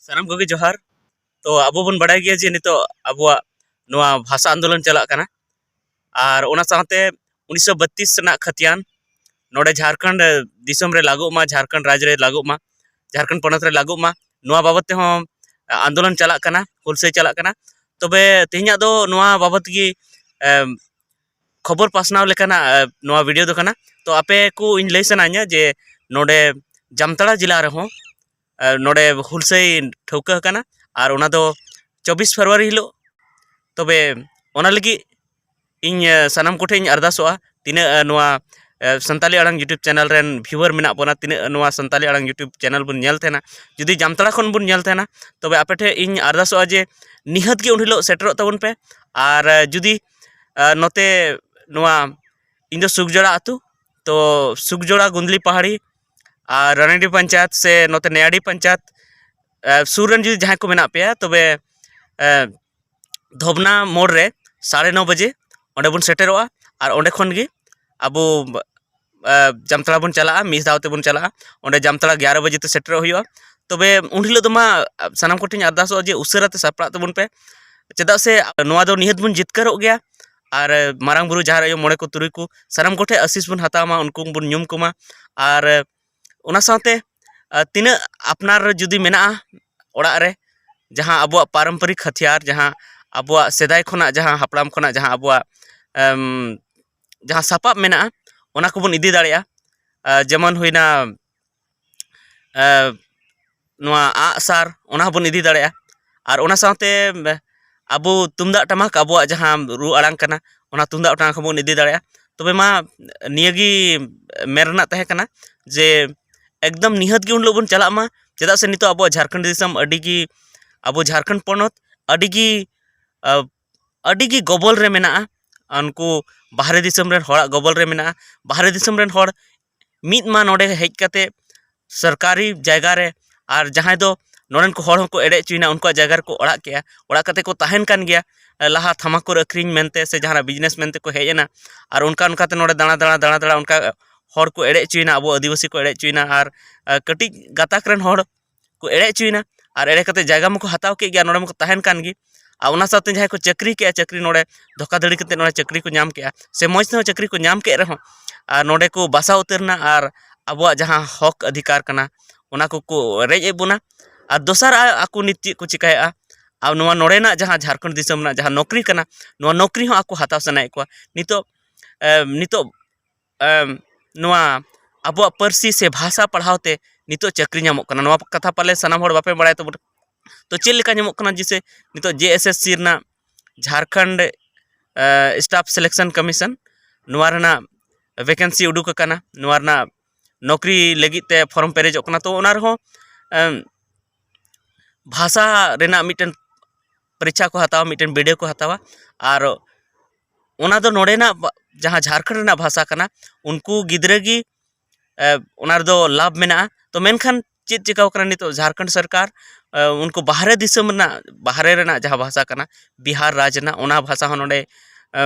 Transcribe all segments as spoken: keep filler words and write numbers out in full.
ᱥᱟᱱᱟᱢ ᱠᱚᱜᱮ ᱡᱚᱦᱟᱨ᱾ ᱛᱚ, ᱟᱵᱚ ᱵᱚᱱ ᱵᱟᱲᱟᱭ ᱜᱮᱭᱟ ᱡᱮ ᱱᱤᱛᱚᱜ ᱟᱵᱚᱣᱟᱜ ᱱᱚᱣᱟ ᱵᱷᱟᱥᱟ ᱟᱱᱫᱳᱞᱚᱱ ᱪᱟᱞᱟᱜ ᱠᱟᱱᱟ, ᱟᱨ ᱚᱱᱟ ᱥᱟᱶᱛᱮ ᱩᱱᱤᱥᱥᱚ ᱵᱟᱛᱤᱥ ᱨᱮᱱᱟᱜ ᱠᱷᱟᱛᱤᱭᱟᱱ ᱱᱚᱰᱮ ᱡᱷᱟᱲᱠᱷᱚᱸᱰ ᱫᱤᱥᱚᱢ ᱨᱮ ᱞᱟᱹᱜᱩᱜ ᱢᱟ, ᱡᱷᱟᱲᱠᱷᱚᱸᱰ ᱨᱟᱡᱽ ᱨᱮ ᱞᱟᱹᱜᱩᱜ ᱢᱟ, ᱡᱷᱟᱲᱠᱷᱚᱸᱰ ᱯᱚᱱᱚᱛ ᱨᱮ ᱞᱟᱹᱜᱩᱜ ᱢᱟ, ᱱᱚᱣᱟ ᱵᱟᱵᱚᱛ ᱛᱮᱦᱚᱸ ᱟᱱᱫᱳᱞᱚᱱ ᱪᱟᱞᱟᱜ ᱠᱟᱱᱟ, ᱦᱩᱞᱥᱟᱹᱭ ᱪᱟᱞᱟᱜ ᱠᱟᱱᱟ᱾ ᱛᱚᱵᱮ ᱛᱮᱦᱮᱧᱟᱜ ᱫᱚ ᱱᱚᱣᱟ ᱵᱟᱵᱚᱛ ᱜᱮ, ᱮᱢ, ᱠᱷᱚᱵᱚᱨ ᱯᱟᱥᱱᱟᱣ ᱞᱮᱠᱟᱱᱟᱜ, ᱮ, ᱱᱚᱣᱟ ᱵᱷᱤᱰᱤᱭᱳ ᱫᱚ ᱠᱟᱱᱟ᱾ ᱛᱚ, ᱟᱯᱮ ᱠᱚ ᱤᱧ ᱞᱟᱹᱭ ᱥᱟᱱᱟᱧᱟ ᱡᱮ ᱱᱚᱰᱮ ᱡᱟᱢᱛᱟᱲᱟ ᱡᱮᱞᱟ ᱨᱮᱦᱚᱸ, ᱮ, ᱱᱚᱰᱮ ᱦᱩᱞᱥᱟᱹᱭ ᱴᱷᱟᱹᱣᱠᱟᱹ ᱟᱠᱟᱱᱟ, ᱟᱨ ᱚᱱᱟ ᱫᱚ ᱪᱚᱵᱵᱤᱥ ᱯᱷᱮᱵᱽᱨᱩᱣᱟᱨᱤ ᱦᱤᱞᱳᱜ᱾ ᱛᱚᱵᱮ ᱚᱱᱟ ᱞᱟᱹᱜᱤᱫ ᱤᱧ, ᱮ, ᱥᱟᱱᱟᱢ ᱠᱚᱴᱷᱮᱱ ᱤᱧ ᱟᱨᱫᱟᱥᱚᱜᱼᱟ, ᱛᱤᱱᱟᱹᱜ, ᱮ, ᱱᱚᱣᱟ, ᱮ, ᱥᱟᱱᱛᱟᱞᱤ ᱟᱲᱟᱝ YouTube ᱪᱮᱱᱮᱞ ᱨᱮᱱ ᱵᱷᱤᱭᱩᱣᱟᱨ ᱢᱮᱱᱟᱜ ᱵᱚᱱᱟ, ᱛᱤᱱᱟᱹᱜ ᱱᱚᱣᱟ ᱥᱟᱱᱛᱟᱞᱤ ᱟᱲᱟᱝ YouTube ᱪᱮᱱᱮᱞ ᱵᱚᱱ ᱧᱮᱞ ᱛᱟᱦᱮᱱᱟ, ᱡᱩᱫᱤ ᱡᱟᱢᱛᱟᱲᱟ ᱠᱷᱚᱱ ᱵᱚᱱ ᱧᱮᱞ ᱛᱟᱦᱮᱱᱟ, ᱛᱚᱵᱮ ᱟᱯᱮ ᱴᱷᱮᱱ ᱤᱧ ᱟᱨᱫᱟᱥᱚᱜᱼᱟ ᱡᱮ ᱱᱤᱦᱟᱹᱛ ᱜᱮ ᱩᱱ ᱦᱤᱞᱳᱜ ᱥᱮᱴᱮᱨᱚᱜ ᱛᱟᱵᱚᱱ ᱯᱮ᱾ ᱟᱨ, ᱮ, ᱡᱩᱫᱤ, ᱮ, ᱱᱚᱛᱮ ᱱᱚᱣᱟ, ᱤᱧ ᱫᱚ ᱥᱩᱠᱡᱚᱲᱟ ᱟᱹᱛᱩ, ᱛᱚ ᱥᱩᱠᱡᱚᱲᱟ ᱜᱩᱸᱫᱽᱞᱤ ᱯᱟᱦᱟᱲᱤ ᱟᱨ ᱨᱟᱱᱤᱰᱤ ᱯᱚᱧᱪᱟᱭᱮᱛ ᱥᱮ ᱱᱚᱛᱮ ᱱᱮᱭᱟᱰᱤ ᱯᱚᱧᱪᱟᱭᱮᱛ, ᱮ, ᱥᱩᱨ ᱨᱮᱱ ᱡᱩᱫᱤ ᱡᱟᱦᱟᱸᱭ ᱠᱚ ᱢᱮᱱᱟᱜ ᱯᱮᱭᱟ, ᱛᱚᱵᱮ, ᱮ, ᱫᱷᱚᱵᱽᱱᱟ ᱢᱳᱲ ᱨᱮ ᱥᱟᱲᱮ ᱱᱚ ᱵᱟᱡᱮ ᱚᱸᱰᱮ ᱵᱚᱱ ᱥᱮᱴᱮᱨᱚᱜᱼᱟ᱾ ᱟᱨ ᱚᱸᱰᱮ ᱠᱷᱚᱱ ᱜᱮ ᱟᱵᱚ, ᱮ, ᱡᱟᱢᱛᱟᱲᱟ ᱵᱚᱱ ᱪᱟᱞᱟᱜᱼᱟ, ᱢᱤᱫ ᱫᱷᱟᱣ ᱛᱮᱵᱚᱱ ᱪᱟᱞᱟᱜᱼᱟ᱾ ᱚᱸᱰᱮ ᱡᱟᱢᱛᱟᱲᱟ ᱜᱮᱞ ᱵᱟᱡᱮ ᱛᱮ ᱥᱮᱴᱮᱨᱚᱜ ᱦᱩᱭᱩᱜᱼᱟ᱾ ᱛᱚᱵᱮ ᱩᱱ ᱦᱤᱞᱳᱜ ᱫᱚ ᱢᱟ ᱥᱟᱱᱟᱢ ᱠᱚᱴᱷᱮᱱ ᱟᱨᱫᱟᱥᱚᱜᱼᱟ ᱡᱮ ᱩᱥᱟᱹᱨᱟ ᱛᱮ ᱥᱟᱯᱲᱟᱜ ᱛᱟᱵᱚᱱ ᱯᱮ, ᱪᱮᱫᱟᱜ ᱥᱮ ᱱᱚᱣᱟ ᱫᱚ ᱱᱤᱦᱟᱹᱛ ᱵᱚᱱ ᱡᱤᱛᱠᱟᱹᱨᱚᱜ ᱜᱮᱭᱟ᱾ ᱟᱨ ᱢᱟᱨᱟᱝ ᱵᱩᱨᱩ, ᱡᱟᱦᱮᱨ ᱟᱭᱳ, ᱢᱚᱬᱮ ᱠᱚ, ᱛᱩᱨᱩᱭ ᱠᱚ, ᱥᱟᱱᱟᱢ ᱠᱚᱴᱷᱮᱱ ᱟᱥᱤᱥ ᱵᱚᱱ ᱦᱟᱛᱟᱣ ᱢᱟ, ᱩᱱᱠᱩ ᱵᱚᱱ ᱧᱩᱢ ᱠᱚᱢᱟ᱾ ᱟᱨ ᱚᱱᱟ ᱥᱟᱶᱛᱮ, ᱟ, ᱛᱤᱱᱟᱹᱜ ᱟᱯᱱᱟᱨ ᱡᱩᱫᱤ ᱢᱮᱱᱟᱜᱼᱟ ᱚᱲᱟᱜ ᱨᱮ, ᱡᱟᱦᱟᱸ ᱟᱵᱚᱣᱟᱜ ᱯᱟᱨᱚᱢᱯᱚᱨᱤᱠ ᱦᱟᱛᱤᱭᱟᱨ, ᱡᱟᱦᱟᱸ ᱟᱵᱚᱣᱟᱜ ᱥᱮᱫᱟᱭ ᱠᱷᱚᱱᱟᱜ, ᱡᱟᱦᱟᱸ ᱦᱟᱯᱲᱟᱢ ᱠᱷᱚᱱᱟᱜ ᱡᱟᱦᱟᱸ ᱟᱵᱚᱣᱟᱜ, ᱮᱢ, ᱡᱟᱦᱟᱸ ᱥᱟᱯᱟᱵ ᱢᱮᱱᱟᱜᱼᱟ, ᱚᱱᱟ ᱠᱚᱵᱚᱱ ᱤᱫᱤ ᱫᱟᱲᱮᱭᱟᱜᱼᱟ᱾ ᱟ, ᱡᱮᱢᱚᱱ ᱦᱩᱭᱱᱟ, ᱮ, ᱱᱚᱣᱟ ᱟᱜᱼᱥᱟᱨ, ᱚᱱᱟ ᱦᱚᱸᱵᱚᱱ ᱤᱫᱤ ᱫᱟᱲᱮᱭᱟᱜᱼᱟ᱾ ᱟᱨ ᱚᱱᱟ ᱥᱟᱶᱛᱮ, ᱮ, ᱟᱵᱚ ᱛᱩᱢᱫᱟᱜ ᱴᱟᱢᱟᱠ, ᱟᱵᱚᱣᱟᱜ ᱡᱟᱦᱟᱸ ᱨᱩ ᱟᱲᱟᱝ ᱠᱟᱱᱟ, ᱚᱱᱟ ᱛᱩᱢᱫᱟᱜ ᱴᱟᱢᱟᱠ ᱦᱚᱸᱵᱚᱱ ᱤᱫᱤ ᱫᱟᱲᱮᱭᱟᱜᱼᱟ᱾ ᱛᱚᱵᱮ ᱢᱟ, ᱱᱤᱭᱟᱹᱜᱮ ᱢᱮᱱ ᱨᱮᱱᱟᱜ ᱛᱟᱦᱮᱸ ᱠᱟᱱᱟ ᱡᱮ ᱮᱠᱫᱚᱢ ᱱᱤᱦᱟᱹᱛ ᱜᱮ ᱩᱱ ᱦᱤᱞᱳᱜ ᱵᱚᱱ ᱪᱟᱞᱟᱜ ᱢᱟ, ᱪᱮᱫᱟᱜ ᱥᱮ ᱱᱤᱛᱚᱜ ᱟᱵᱚᱣᱟᱜ ᱡᱷᱟᱲᱠᱷᱚᱸᱰ ᱫᱤᱥᱚᱢ ᱟᱹᱰᱤ ᱜᱮ, ᱟᱵᱚ ᱡᱷᱟᱲᱠᱷᱚᱸᱰ ᱯᱚᱱᱚᱛ ᱟᱹᱰᱤ ᱜᱮ, ᱟ, ᱟᱹᱰᱤ ᱜᱮ ᱜᱚᱵᱚᱞ ᱨᱮ ᱢᱮᱱᱟᱜᱼᱟ᱾ ᱩᱱᱠᱩ ᱵᱟᱦᱨᱮ ᱫᱤᱥᱚᱢ ᱨᱮᱱ ᱦᱚᱲᱟᱜ ᱜᱚᱵᱚᱞ ᱨᱮ ᱢᱮᱱᱟᱜᱼᱟ᱾ ᱵᱟᱦᱨᱮ ᱫᱤᱥᱚᱢ ᱨᱮᱱ ᱦᱚᱲ ᱢᱤᱫ ᱢᱟ ᱱᱚᱰᱮ ᱦᱮᱡ ᱠᱟᱛᱮ ᱥᱚᱨᱠᱟᱨᱤ ᱡᱟᱭᱜᱟ ᱨᱮ, ᱟᱨ ᱡᱟᱦᱟᱸᱭ ᱫᱚ ᱱᱚᱰᱮᱱ ᱠᱚ ᱦᱚᱲ ᱦᱚᱸᱠᱚ ᱮᱲᱮ ᱦᱚᱪᱚᱭᱮᱱᱟ, ᱩᱱᱠᱩᱣᱟᱜ ᱡᱟᱭᱜᱟ ᱨᱮᱠᱚ ᱚᱲᱟᱜ ᱠᱮᱜᱼᱟ, ᱚᱲᱟᱜ ᱠᱟᱛᱮ ᱠᱚ ᱛᱟᱦᱮᱱ ᱠᱟᱱ ᱜᱮᱭᱟ, ᱞᱟᱦᱟ ᱛᱷᱟᱢᱟᱠᱩᱨ ᱟᱹᱠᱷᱨᱤᱧ ᱢᱮᱱᱛᱮ ᱥᱮ ᱡᱟᱦᱟᱱᱟᱜ ᱵᱤᱡᱽᱱᱮᱥ ᱢᱮᱱᱛᱮ ᱠᱚ ᱦᱮᱡ ᱮᱱᱟ᱾ ᱟᱨ ᱚᱱᱠᱟ ᱚᱱᱠᱟᱛᱮ ᱱᱚᱰᱮ ᱫᱟᱬᱟ ᱫᱟᱬᱟ ᱫᱟᱬᱟ ᱫᱟᱬᱟ ᱚᱱᱠᱟ ᱦᱚᱲ ᱠᱚ ᱮᱲᱮ ᱦᱚᱪᱚᱭᱮᱱᱟ, ᱟᱵᱚ ᱟᱹᱫᱤᱵᱟᱹᱥᱤ ᱠᱚ ᱮᱲᱮ ᱦᱚᱪᱚᱭᱮᱱᱟ, ᱟᱨ, ᱟᱨ ᱠᱟᱹᱴᱤᱡ ᱜᱟᱛᱟᱠ ᱨᱮᱱ ᱦᱚᱲ ᱠᱚ ᱮᱲᱮ ᱦᱚᱪᱚᱭᱮᱱᱟ᱾ ᱟᱨ ᱮᱲᱮ ᱠᱟᱛᱮ ᱡᱟᱭᱜᱟ ᱢᱟᱠᱚ ᱦᱟᱛᱟᱣ ᱠᱮᱫ ᱜᱮᱭᱟ, ᱱᱚᱰᱮ ᱢᱟᱠᱚ ᱛᱟᱦᱮᱱ ᱠᱟᱱ ᱜᱮ᱾ ᱟᱨ ᱚᱱᱟ ᱥᱟᱶᱛᱮ ᱡᱟᱦᱟᱸᱭ ᱠᱚ ᱪᱟᱹᱠᱨᱤ ᱠᱮᱜᱼᱟ, ᱪᱟᱹᱠᱨᱤ ᱱᱚᱰᱮ ᱫᱷᱳᱠᱟᱫᱷᱟᱹᱲᱤ ᱠᱟᱛᱮ ᱱᱚᱰᱮ ᱪᱟᱹᱠᱨᱤ ᱠᱚ ᱧᱟᱢ ᱠᱮᱜᱼᱟ, ᱥᱮ ᱢᱚᱡᱽ ᱛᱮᱦᱚᱸ ᱪᱟᱹᱠᱨᱤ ᱠᱚ ᱧᱟᱢ ᱠᱮᱫ ᱨᱮᱦᱚᱸ, ᱟᱨ ᱱᱚᱰᱮ ᱠᱚ ᱵᱟᱥᱟ ᱩᱛᱟᱹᱨ ᱮᱱᱟ ᱟᱨ ᱟᱵᱚᱣᱟᱜ ᱡᱟᱦᱟᱸ ᱦᱚᱠ ᱚᱫᱷᱤᱠᱟᱨ ᱠᱟᱱᱟ, ᱚᱱᱟ ᱠᱚᱠᱚ ᱨᱮᱡ ᱮᱫ ᱵᱚᱱᱟ᱾ ᱟᱨ ᱫᱚᱥᱟᱨ ᱟ-, ᱟᱠᱚ ᱱᱤᱛ ᱪᱮᱫ ᱠᱚ ᱪᱤᱠᱟᱹᱭᱮᱫᱼᱟ, ᱟᱨ ᱱᱚᱣᱟ ᱱᱚᱰᱮᱱᱟᱜ ᱡᱟᱦᱟᱸ ᱡᱷᱟᱲᱠᱷᱚᱸᱰ ᱫᱤᱥᱚᱢ ᱨᱮᱱᱟᱜ ᱡᱟᱦᱟᱸ ᱱᱚᱠᱨᱤ ᱠᱟᱱᱟ, ᱱᱚᱣᱟ ᱱᱚᱠᱨᱤ ᱦᱚᱸ ᱟᱠᱚ ᱦᱟᱛᱟᱣ ᱥᱟᱱᱟᱭᱮᱫ ᱠᱚᱣᱟ᱾ ᱱᱤᱛᱚᱜ, ᱮ, ᱱᱤᱛᱚᱜ ᱮᱢ, ᱱᱚᱣᱟ ᱟᱵᱚᱣᱟᱜ ᱯᱟᱹᱨᱥᱤ ᱥᱮ ᱵᱷᱟᱥᱟ ᱯᱟᱲᱦᱟᱣ ᱛᱮ ᱱᱤᱛᱚᱜ ᱪᱟᱹᱠᱨᱤ ᱧᱟᱢᱚᱜ ᱠᱟᱱᱟ᱾ ᱱᱚᱣᱟ ᱠᱟᱛᱷᱟ ᱯᱟᱞᱮ ᱥᱟᱱᱟᱢ ᱦᱚᱲ ᱵᱟᱯᱮ ᱵᱟᱲᱟᱭ ᱛᱟᱵᱚᱱᱟ᱾ ᱛᱚ ᱪᱮᱫ ᱞᱮᱠᱟ ᱧᱟᱢᱚᱜ ᱠᱟᱱᱟ? ᱡᱮᱥᱮ ᱱᱤᱛᱚᱜ ᱡᱮ ᱮᱥ ᱮᱥ ᱥᱤ ᱨᱮᱱᱟᱜ ᱡᱷᱟᱲᱠᱷᱚᱸᱰ, ᱮ, Staff Selection Commission, ᱱᱚᱣᱟ ᱨᱮᱱᱟᱜ vacancy ᱩᱰᱩᱠ ᱟᱠᱟᱱᱟ, ᱱᱚᱣᱟ ᱨᱮᱱᱟᱜ ᱱᱚᱠᱨᱤ ᱞᱟᱹᱜᱤᱫ ᱛᱮ ᱯᱷᱚᱨᱢ ᱯᱮᱨᱮᱡᱚᱜ ᱠᱟᱱᱟ᱾ ᱛᱚ ᱚᱱᱟ ᱨᱮᱦᱚᱸ, ᱮᱢ, ᱵᱷᱟᱥᱟ ᱨᱮᱱᱟᱜ ᱢᱤᱫᱴᱮᱱ ᱯᱚᱨᱤᱠᱠᱷᱟ ᱠᱚ ᱦᱟᱛᱟᱣᱟ, ᱢᱤᱫᱴᱮᱱ ᱵᱤᱰᱟᱹᱣ ᱠᱚ ᱦᱟᱛᱟᱣᱟ᱾ ᱟᱨ ᱚᱱᱟ ᱫᱚ ᱱᱚᱰᱮᱱᱟᱜ ᱵᱟ-, ᱡᱟᱦᱟᱸ ᱡᱷᱟᱲᱠᱷᱚᱸᱰ ᱨᱮᱱᱟᱜ ᱵᱷᱟᱥᱟ ᱠᱟᱱᱟ, ᱩᱱᱠᱩ ᱜᱤᱫᱽᱨᱟᱹ ᱜᱮ, ᱮ, ᱚᱱᱟ ᱨᱮᱫᱚ ᱞᱟᱵᱷ ᱢᱮᱱᱟᱜᱼᱟ᱾ ᱛᱚ ᱢᱮᱱᱠᱷᱟᱱ ᱪᱮᱫ ᱪᱤᱠᱟᱹᱣ ᱠᱟᱱᱟ ᱱᱤᱛᱚᱜ? ᱡᱷᱟᱲᱠᱷᱚᱸᱰ ᱥᱚᱨᱠᱟᱨ, ᱮ, ᱩᱱᱠᱩ ᱵᱟᱦᱨᱮ ᱫᱤᱥᱚᱢ ᱨᱮᱱᱟᱜ, ᱵᱟᱦᱨᱮ ᱨᱮᱱᱟᱜ ᱡᱟᱦᱟᱸ ᱵᱷᱟᱥᱟ ᱠᱟᱱᱟ, ᱵᱤᱦᱟᱨ ᱨᱟᱡᱽ ᱨᱮᱱᱟᱜ, ᱚᱱᱟ ᱵᱷᱟᱥᱟ ᱦᱚᱸ ᱱᱚᱰᱮ, ᱮ,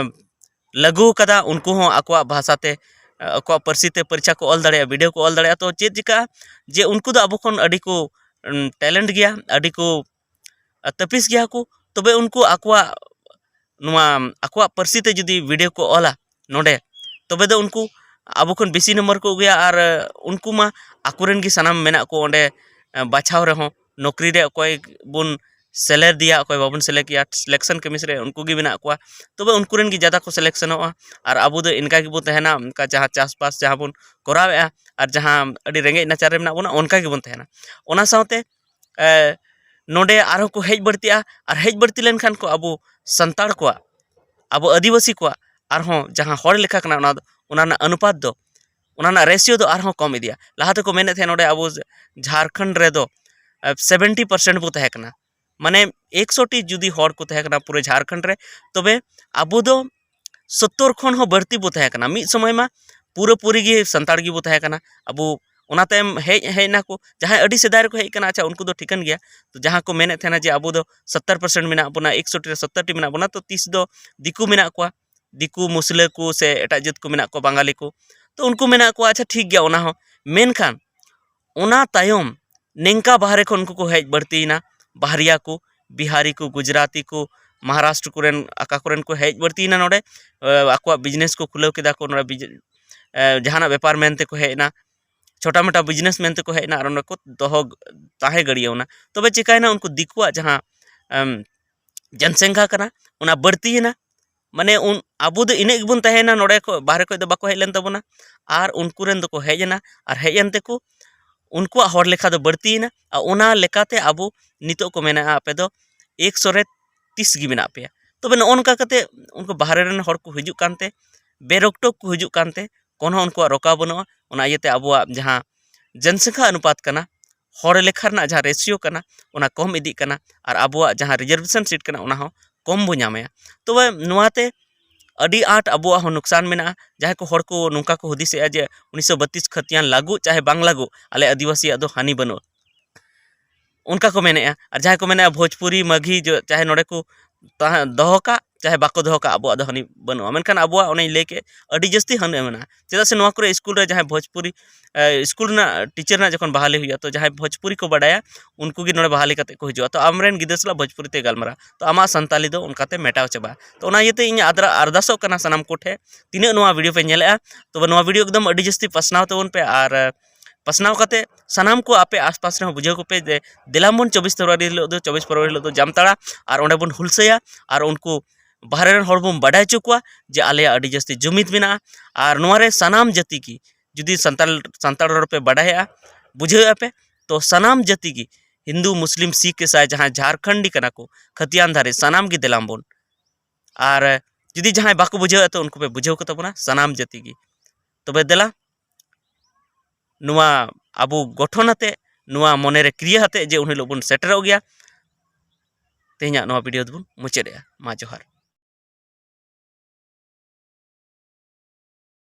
ᱞᱟᱹᱜᱩ ᱟᱠᱟᱫᱟ᱾ ᱩᱱᱠᱩ ᱦᱚᱸ ᱟᱠᱚᱣᱟᱜ ᱵᱷᱟᱥᱟ ᱛᱮ, ᱮ, ᱟᱠᱚᱣᱟᱜ ᱯᱟᱹᱨᱥᱤ ᱛᱮ ᱯᱚᱨᱤᱠᱠᱷᱟ ᱠᱚ ᱚᱞ ᱫᱟᱲᱮᱭᱟᱜᱼᱟ, ᱵᱤᱰᱟᱹᱣ ᱠᱚ ᱚᱞ ᱫᱟᱲᱮᱭᱟᱜᱼᱟ᱾ ᱛᱚ ᱪᱮᱫ ᱪᱤᱠᱟᱹᱜᱼᱟ? ᱡᱮ ᱩᱱᱠᱩ ᱫᱚ ᱟᱵᱚ ᱠᱷᱚᱱ ᱟᱹᱰᱤ ᱠᱚ, ᱩᱢ, talent ᱜᱮᱭᱟ, ᱟᱹᱰᱤ ᱠᱚ ᱛᱟᱹᱯᱤᱥ ᱜᱮᱭᱟ ᱠᱚ, ᱛᱚᱵᱮ ᱩᱱᱠᱩ ᱟᱠᱚᱣᱟᱜ, ᱱᱚᱣᱟ ᱟᱠᱚᱣᱟᱜ ᱯᱟᱹᱨᱥᱤ ᱛᱮ ᱡᱩᱫᱤ ᱵᱤᱰᱟᱹᱣ ᱠᱚ ᱚᱞᱟ ᱱᱚᱰᱮ, ᱛᱚᱵᱮ ᱫᱚ ᱩᱱᱠᱩ ᱟᱵᱚ ᱠᱷᱚᱱ ᱵᱮᱥᱤ ᱱᱟᱢᱵᱟᱨ ᱠᱚ ᱟᱹᱜᱩᱭᱟ᱾ ᱟᱨ, ᱮ, ᱩᱱᱠᱩ ᱢᱟ ᱟᱠᱚᱨᱮᱱ ᱜᱮ ᱥᱟᱱᱟᱢ ᱢᱮᱱᱟᱜ ᱠᱚ ᱚᱸᱰᱮ, ᱮ, ᱵᱟᱪᱷᱟᱣ ᱨᱮᱦᱚᱸ, ᱱᱚᱠᱨᱤ ᱨᱮ ᱚᱠᱚᱭ ᱵᱚᱱ ᱥᱮᱞᱮᱫᱮᱭᱟ, ᱚᱠᱚᱭ ᱵᱟᱵᱚᱱ ᱥᱮᱞᱮᱫᱮᱭᱟ, selection commission ᱨᱮ ᱩᱱᱠᱩ ᱜᱮ ᱢᱮᱱᱟᱜ ᱠᱚᱣᱟ᱾ ᱛᱚᱵᱮ ᱩᱱᱠᱩ ᱨᱮᱱ ᱜᱮ ᱡᱟᱫᱟ ᱠᱚ ᱥᱤᱞᱮᱠᱥᱚᱱᱚᱜᱼᱟ᱾ ᱟᱨ ᱟᱵᱚ ᱫᱚ ᱤᱱᱠᱟ ᱜᱮᱵᱚᱱ ᱛᱟᱦᱮᱱᱟ, ᱚᱱᱠᱟ ᱡᱟᱦᱟᱸ ᱪᱟᱥᱵᱟᱥ ᱡᱟᱦᱟᱸ ᱵᱚᱱ ᱠᱚᱨᱟᱣᱮᱫᱼᱟ ᱟᱨ ᱡᱟᱦᱟᱸ ᱟᱹᱰᱤ ᱨᱮᱸᱜᱮᱡ ᱱᱟᱪᱟᱨ ᱨᱮ ᱢᱮᱱᱟᱜ ᱵᱚᱱᱟ, ᱚᱱᱠᱟ ᱜᱮᱵᱚᱱ ᱛᱟᱦᱮᱱᱟ᱾ ᱚᱱᱟ ᱥᱟᱶᱛᱮ, ᱮ, ᱱᱚᱰᱮ ᱟᱨᱦᱚᱸ ᱠᱚ ᱦᱮᱡ ᱵᱟᱹᱲᱛᱤᱜᱼᱟ᱾ ᱟᱨ ᱦᱮᱡ ᱵᱟᱹᱲᱛᱤ ᱞᱮᱱᱠᱷᱟᱱ ᱠᱚ ᱟᱵᱚ ᱥᱟᱱᱛᱟᱲ ᱠᱚᱣᱟᱜ, ᱟᱵᱚ ᱟᱹᱫᱤᱵᱟᱹᱥᱤ ᱠᱚᱣᱟᱜ ᱟᱨᱦᱚᱸ ᱡᱟᱦᱟᱸ ᱦᱚᱲ ᱞᱮᱠᱷᱟ ᱠᱟᱱᱟ, ᱚᱱᱟ ᱫᱚ, ᱚᱱᱟ ᱨᱮᱱᱟᱜ ᱚᱱᱩᱯᱟᱛ ᱫᱚ, ᱚᱱᱟ ᱨᱮᱱᱟᱜ ratio ᱫᱚ ᱟᱨᱦᱚᱸ ᱠᱚᱢ ᱤᱫᱤᱜᱼᱟ᱾ ᱞᱟᱦᱟ ᱛᱮᱠᱚ ᱢᱮᱱᱮᱫ ᱛᱟᱦᱮᱸᱫ ᱱᱚᱰᱮ ᱟᱵᱚ ᱡᱷᱟᱲᱠᱷᱚᱸᱰ ᱨᱮᱫᱚ, ᱮ, seventy percent ᱵᱚ ᱛᱟᱦᱮᱸ ᱠᱟᱱᱟ, ᱢᱟᱱᱮ ᱮᱠᱥᱚ ᱴᱤ ᱡᱩᱫᱤ ᱦᱚᱲ ᱠᱚ ᱛᱟᱦᱮᱸ ᱠᱟᱱᱟ ᱯᱩᱨᱟᱹ ᱡᱷᱟᱲᱠᱷᱚᱸᱰ ᱨᱮ, ᱛᱚᱵᱮ ᱟᱵᱚ ᱫᱚ ᱥᱚᱛᱛᱚᱨ ᱠᱷᱚᱱ ᱦᱚᱸ ᱵᱟᱹᱲᱛᱤ ᱵᱚ ᱛᱟᱦᱮᱸ ᱠᱟᱱᱟ᱾ ᱢᱤᱫ ᱥᱚᱢᱚᱭ ᱢᱟ ᱯᱩᱨᱟᱹᱯᱩᱨᱤ ᱜᱮ ᱥᱟᱱᱛᱟᱲ ᱜᱮᱵᱚ ᱛᱟᱦᱮᱸ ᱠᱟᱱᱟ ᱟᱵᱚ᱾ ᱚᱱᱟ ᱛᱟᱭᱚᱢ ᱦᱮᱡ, ᱦᱮᱡ ᱱᱟᱠᱚ, ᱡᱟᱦᱟᱸᱭ ᱟᱹᱰᱤ ᱥᱮᱫᱟᱭ ᱨᱮᱠᱚ ᱦᱮᱡ ᱠᱟᱱᱟ, ᱟᱪᱪᱷᱟ, ᱩᱱᱠᱩ ᱫᱚ ᱴᱷᱤᱠᱟᱹᱱ ᱜᱮᱭᱟ᱾ ᱛᱚ ᱡᱟᱦᱟᱸ ᱠᱚ ᱢᱮᱱᱮᱫ ᱛᱟᱦᱮᱱᱟ ᱡᱮ ᱟᱵᱚ ᱫᱚ ᱥᱚᱛᱛᱚᱨ percent ᱢᱮᱱᱟᱜ ᱵᱚᱱᱟ, ᱮᱠᱥᱚ ᱴᱤ ᱨᱮ ᱥᱚᱛᱛᱚᱨ ᱴᱤ ᱢᱮᱱᱟᱜ ᱵᱚᱱᱟ, ᱛᱚ ᱛᱤᱥ ᱫᱚ ᱫᱤᱠᱩ ᱢᱮᱱᱟᱜ ᱠᱚᱣᱟ, ᱫᱤᱠᱩ, ᱢᱩᱥᱞᱟᱹ ᱠᱚ ᱥᱮ ᱮᱴᱟᱜ ᱡᱟᱹᱛ ᱠᱚ ᱢᱮᱱᱟᱜ ᱠᱚᱣᱟ, ᱵᱟᱝᱜᱟᱞᱤ ᱠᱚ, ᱛᱚ ᱩᱱᱠᱩ ᱢᱮᱱᱟᱜ ᱠᱚᱣᱟ, ᱟᱪᱪᱷᱟ, ᱴᱷᱤᱠ ᱜᱮᱭᱟ, ᱚᱱᱟ ᱦᱚᱸ᱾ ᱢᱮᱱᱠᱷᱟᱱ ᱚᱱᱟ ᱛᱟᱭᱚᱢ ᱱᱤᱝᱠᱟ ᱵᱟᱦᱨᱮ ᱠᱷᱚᱱ ᱩᱱᱠᱩ ᱠᱚ ᱦᱮᱡ ᱵᱟᱹᱲᱛᱤᱭᱮᱱᱟ᱾ ᱵᱟᱦᱨᱤᱭᱟ ᱠᱚ, ᱵᱤᱦᱟᱨᱤ ᱠᱚ, ᱜᱩᱡᱽᱨᱟᱴᱤ ᱠᱚ, ᱢᱚᱦᱟᱨᱟᱥᱴᱨᱚ ᱠᱚᱨᱮᱱ, ᱟᱠᱟ ᱠᱚᱨᱮᱱ ᱠᱚ ᱦᱮᱡ ᱵᱟᱹᱲᱛᱤᱭᱮᱱᱟ ᱱᱚᱰᱮ᱾ ᱮ, ᱟᱠᱚᱣᱟᱜ ᱵᱤᱡᱽᱱᱮᱥ ᱠᱚ ᱠᱷᱩᱞᱟᱹᱣ ᱠᱮᱫᱟ ᱠᱚ ᱱᱚᱰᱮ᱾ ᱵᱤᱡ-, ᱮ, ᱡᱟᱦᱟᱱᱟᱜ ᱵᱮᱯᱟᱨ ᱢᱮᱱ ᱛᱮᱠᱚ ᱦᱮᱡ ᱮᱱᱟ, ᱪᱷᱳᱴᱟ ᱢᱳᱴᱟ ᱵᱤᱡᱽᱱᱮᱥ ᱢᱮᱱ ᱛᱮᱠᱚ ᱦᱮᱡ ᱮᱱᱟ, ᱟᱨ ᱚᱸᱰᱮ ᱠᱚ ᱫᱚᱦᱚ, ᱛᱟᱦᱮᱸ ᱜᱟᱹᱲᱭᱟᱹᱣ ᱮᱱᱟ᱾ ᱛᱚᱵᱮ ᱪᱤᱠᱟᱹᱭᱮᱱᱟ, ᱩᱱᱠᱩ ᱫᱤᱠᱩᱣᱟᱜ ᱡᱟᱦᱟᱸ, ᱮᱢ, ᱡᱚᱱᱥᱚᱝᱠᱷᱟ ᱠᱟᱱᱟ, ᱚᱱᱟ ᱵᱟᱹᱲᱛᱤᱭᱮᱱᱟ᱾ ᱢᱟᱱᱮ ᱩᱱ, ᱟᱵᱚ ᱫᱚ ᱤᱱᱟᱹᱜ ᱜᱮᱵᱚᱱ ᱛᱟᱦᱮᱸᱭᱮᱱᱟ, ᱱᱚᱰᱮ ᱠᱷᱚᱱ, ᱵᱟᱦᱨᱮ ᱠᱷᱚᱱ ᱫᱚ ᱵᱟᱠᱚ ᱦᱮᱡ ᱞᱮᱱ ᱛᱟᱵᱚᱱᱟ, ᱟᱨ ᱩᱱᱠᱩ ᱨᱮᱱ ᱫᱚᱠᱚ ᱦᱮᱡ ᱮᱱᱟ, ᱟᱨ ᱦᱮᱡ ᱮᱱ ᱛᱮᱠᱚ ᱩᱱᱠᱩᱣᱟᱜ ᱦᱚᱲ ᱞᱮᱠᱷᱟ ᱫᱚ ᱵᱟᱹᱲᱛᱤᱭᱮᱱᱟ᱾ ᱟᱨ ᱚᱱᱟ ᱞᱮᱠᱟᱛᱮ ᱟᱵᱚ ᱱᱤᱛᱚᱜ ᱠᱚ ᱢᱮᱱᱟ, "ᱟᱯᱮ ᱫᱚ ᱮᱠᱥᱚ ᱨᱮ ᱛᱤᱥ ᱜᱮ ᱢᱮᱱᱟᱜ ᱯᱮᱭᱟ᱾" ᱛᱚᱵᱮ ᱱᱚᱜᱼᱚ ᱱᱚᱝᱠᱟ ᱠᱟᱛᱮ ᱩᱱᱠᱩ ᱵᱟᱦᱨᱮ ᱨᱮᱱ ᱦᱚᱲ ᱠᱚ ᱦᱤᱡᱩᱜ ᱠᱟᱱᱛᱮ, ᱵᱮᱨᱚᱠᱴᱚᱠ ᱠᱚ ᱦᱤᱡᱩᱜ ᱠᱟᱱᱛᱮ, ᱠᱳᱱᱳ ᱩᱱᱠᱩᱣᱟᱜ ᱨᱚᱠᱟ ᱵᱟᱹᱱᱩᱜᱼᱟ᱾ ᱚᱱᱟ ᱤᱭᱟᱹᱛᱮ ᱟᱵᱚᱣᱟᱜ ᱡᱟᱦᱟᱸ ᱡᱚᱱᱥᱚᱝᱠᱷᱟ ᱚᱱᱩᱯᱟᱛ ᱠᱟᱱᱟ, ᱦᱚᱲ ᱞᱮᱠᱷᱟ ᱨᱮᱱᱟᱜ ᱡᱟᱦᱟᱸ ᱨᱮᱥᱤᱭᱳ ᱠᱟᱱᱟ, ᱚᱱᱟ ᱠᱚᱢ ᱤᱫᱤᱜ ᱠᱟᱱᱟ, ᱟᱨ ᱟᱵᱚᱣᱟᱜ ᱡᱟᱦᱟᱸ ᱨᱤᱡᱟᱨᱵᱷᱮᱥᱚᱱ ᱥᱤᱴ ᱠᱟᱱᱟ, ᱚᱱᱟ ᱦᱚᱸ ᱠᱚᱢ ᱵᱚ ᱧᱟᱢᱮᱜᱼᱟ᱾ ᱛᱚᱵᱮ ᱱᱚᱣᱟᱛᱮ ᱟᱹᱰᱤ ᱟᱸᱴ ᱟᱵᱚᱣᱟᱜ ᱦᱚᱸ ᱱᱩᱠᱥᱟᱱ ᱢᱮᱱᱟᱜᱼᱟ᱾ ᱡᱟᱦᱟᱸᱭ ᱠᱚ ᱦᱚᱲ ᱠᱚ ᱱᱚᱝᱠᱟ ᱠᱚ ᱦᱩᱫᱤᱥᱮᱜᱼᱟ ᱡᱮ ᱩᱱᱤᱥᱥᱚ ᱵᱟᱛᱤᱥ ᱠᱷᱟᱹᱛᱤᱭᱟᱱ ᱞᱟᱹᱜᱩ ᱪᱟᱦᱮ ᱵᱟᱝ ᱞᱟᱹᱜᱩ, ᱟᱞᱮ ᱟᱹᱫᱤᱵᱟᱹᱥᱤᱭᱟᱜ ᱫᱚ ᱦᱟᱹᱱᱤ ᱵᱟᱹᱱᱩᱜᱼᱟ, ᱚᱱᱠᱟ ᱠᱚ ᱢᱮᱱᱮᱜᱼᱟ᱾ ᱟᱨ ᱡᱟᱦᱟᱸᱭ ᱠᱚ ᱢᱮᱱᱮᱜᱼᱟ ᱵᱷᱳᱡᱽᱯᱩᱨᱤ ᱢᱟᱹᱜᱷᱤ ᱡᱚ-, ᱪᱟᱦᱮ ᱱᱚᱰᱮ ᱠᱚ ᱛᱟᱦᱮᱸ, ᱫᱚᱦᱚ ᱠᱟᱜ ᱪᱟᱦᱮ ᱵᱟᱠᱚ ᱫᱚᱦᱚ ᱠᱟᱜ, ᱟᱵᱚᱣᱟᱜ ᱫᱚ ᱦᱟᱹᱱᱤ ᱵᱟᱹᱱᱩᱜᱼᱟ᱾ ᱢᱮᱱᱠᱷᱟᱱ ᱟᱵᱚᱣᱟᱜ ᱚᱱᱮᱧ ᱞᱟᱹᱭ ᱠᱮᱫ, ᱟᱹᱰᱤ ᱡᱟᱹᱥᱛᱤ ᱦᱟᱹᱱᱤ ᱢᱮᱱᱟᱜᱼᱟ᱾ ᱪᱮᱫᱟᱜ ᱥᱮ ᱱᱚᱣᱟ ᱠᱚᱨᱮ ᱥᱠᱩᱞ ᱨᱮ ᱡᱟᱦᱟᱸᱭ ᱵᱷᱳᱡᱽᱯᱩᱨᱤ, ᱮ, ᱥᱠᱩᱞ ᱨᱮᱱᱟᱜ ᱴᱤᱪᱟᱨ ᱨᱮᱱᱟᱜ ᱡᱚᱠᱷᱚᱱ ᱵᱟᱦᱟᱞᱤ ᱦᱩᱭᱩᱜᱼᱟ, ᱛᱚ ᱡᱟᱦᱟᱸᱭ ᱵᱷᱳᱡᱽᱯᱩᱨᱤ ᱠᱚ ᱵᱟᱰᱟᱭᱟ, ᱩᱱᱠᱩ ᱜᱮ ᱱᱚᱰᱮ ᱵᱟᱦᱟᱞᱤ ᱠᱟᱛᱮ ᱠᱚ ᱦᱤᱡᱩᱜᱼᱟ᱾ ᱛᱚ ᱟᱢᱨᱮᱱ ᱜᱤᱫᱽᱨᱟᱹ ᱥᱟᱞᱟᱜ ᱵᱷᱳᱡᱽᱯᱩᱨᱤ ᱛᱮ ᱜᱟᱞᱢᱟᱨᱟᱣ, ᱛᱚ ᱟᱢᱟᱜ ᱥᱟᱱᱛᱟᱞᱤ ᱫᱚ ᱚᱱᱠᱟᱛᱮ ᱢᱮᱴᱟᱣ ᱪᱟᱵᱟᱜᱼᱟ᱾ ᱛᱚ ᱚᱱᱟ ᱤᱭᱟᱹᱛᱮ ᱤᱧ ᱟᱫᱨᱟ-, ᱟᱨᱫᱟᱥᱚᱜ ᱠᱟᱱᱟ ᱥᱟᱱᱟᱢ ᱠᱚᱴᱷᱮᱱ, ᱛᱤᱱᱟᱹᱜ ᱱᱚᱣᱟ ᱵᱷᱤᱰᱤᱭᱳ ᱯᱮ ᱧᱮᱞᱮᱜᱼᱟ, ᱛᱚᱵᱮ ᱱᱚᱣᱟ ᱵᱷᱤᱰᱤᱭᱳ ᱮᱠᱫᱚᱢ ᱟᱹᱰᱤ ᱡᱟᱹᱥᱛᱤ ᱯᱟᱥᱱᱟᱣ ᱛᱟᱵᱚᱱ ᱯᱮ, ᱟᱨ, ᱮ, ᱯᱟᱥᱱᱟᱣ ᱠᱟᱛᱮ ᱥᱟᱱᱟᱢ ᱠᱚ ᱟᱯᱮ ᱟᱥᱯᱟᱥ ᱨᱮᱦᱚᱸ ᱵᱩᱡᱷᱟᱹᱣ ᱠᱚᱯᱮ ᱡᱮ ᱫᱮᱞᱟ ᱵᱚᱱ ᱪᱚᱵᱵᱤᱥ ᱯᱷᱮᱵᱽᱨᱩᱣᱟᱨᱤ ᱦᱤᱞᱳᱜ ᱫᱚ, ᱪᱚᱵᱵᱤᱥ ᱯᱷᱮᱵᱽᱨᱩᱣᱟᱨᱤ ᱦᱤᱞᱳᱜ ᱫᱚ ᱡᱟᱢᱛᱟᱲᱟ, ᱟᱨ ᱚᱸᱰᱮ ᱵᱚᱱ ᱦᱩᱞᱥᱟᱹᱭᱟ, ᱟᱨ ᱩᱱᱠᱩ ᱵᱟᱦᱨᱮ ᱨᱮᱱ ᱦᱚᱲ ᱵᱚᱱ ᱵᱟᱰᱟᱭ ᱦᱚᱪᱚ ᱠᱚᱣᱟ ᱡᱮ ᱟᱞᱮᱭᱟᱜ ᱟᱹᱰᱤ ᱡᱟᱹᱥᱛᱤ ᱡᱩᱢᱤᱫ ᱢᱮᱱᱟᱜᱼᱟ᱾ ᱟᱨ ᱱᱚᱣᱟ ᱨᱮ ᱥᱟᱱᱟᱢ ᱡᱟᱹᱛᱤ ᱜᱮ, ᱡᱩᱫᱤ ᱥᱟᱱᱛᱟᱲ, ᱥᱟᱱᱛᱟᱲ ᱨᱚᱲ ᱯᱮ ᱵᱟᱰᱟᱭᱮᱜᱼᱟ, ᱵᱩᱡᱷᱟᱹᱣᱮᱜᱼᱟ ᱯᱮ, ᱛᱚ ᱥᱟᱱᱟᱢ ᱡᱟᱹᱛᱤ ᱜᱮ, ᱦᱤᱱᱫᱩ, ᱢᱩᱥᱞᱤᱢ, ᱥᱤᱠᱷ, ᱤᱥᱟᱭ, ᱡᱟᱦᱟᱸᱭ ᱡᱷᱟᱨᱠᱷᱚᱸᱰᱤ ᱠᱟᱱᱟ ᱠᱚ, ᱠᱷᱟᱹᱛᱤᱭᱟᱱ ᱫᱷᱟᱨᱮ, ᱥᱟᱱᱟᱢ ᱜᱮ ᱫᱮᱞᱟᱢ ᱵᱚᱱ᱾ ᱟᱨ ᱡᱩᱫᱤ ᱡᱟᱦᱟᱸᱭ ᱵᱟᱠᱚ ᱵᱩᱡᱷᱟᱹᱣᱮᱜᱼᱟ, ᱛᱚ ᱩᱱᱠᱩ ᱯᱮ ᱵᱩᱡᱷᱟᱹᱣ ᱠᱚ ᱛᱟᱵᱚᱱᱟ ᱥᱟᱱᱟᱢ ᱡᱟᱹᱛᱤ ᱜᱮ᱾ ᱛᱚᱵᱮ ᱫᱮᱞᱟ, ᱱᱚᱣᱟ ᱟᱵᱚ ᱜᱚᱴᱷᱚᱱ ᱟᱛᱮ, ᱱᱚᱣᱟ ᱢᱚᱱᱮᱨᱮ ᱠᱨᱤᱭᱟᱹ ᱟᱛᱮ ᱡᱮ ᱩᱱ ᱦᱤᱞᱳᱜ ᱵᱚᱱ ᱥᱮᱴᱮᱨᱚᱜ ᱜᱮᱭᱟ, ᱛᱮᱦᱮᱧᱟᱜ ᱱᱚᱣᱟ ᱵᱷᱤᱰᱤᱭᱳ ᱫᱚᱵᱚᱱ ᱢᱩᱪᱟᱹᱫᱮᱜᱼᱟ᱾ ᱢᱟ ᱡᱚᱦᱟᱨ᱾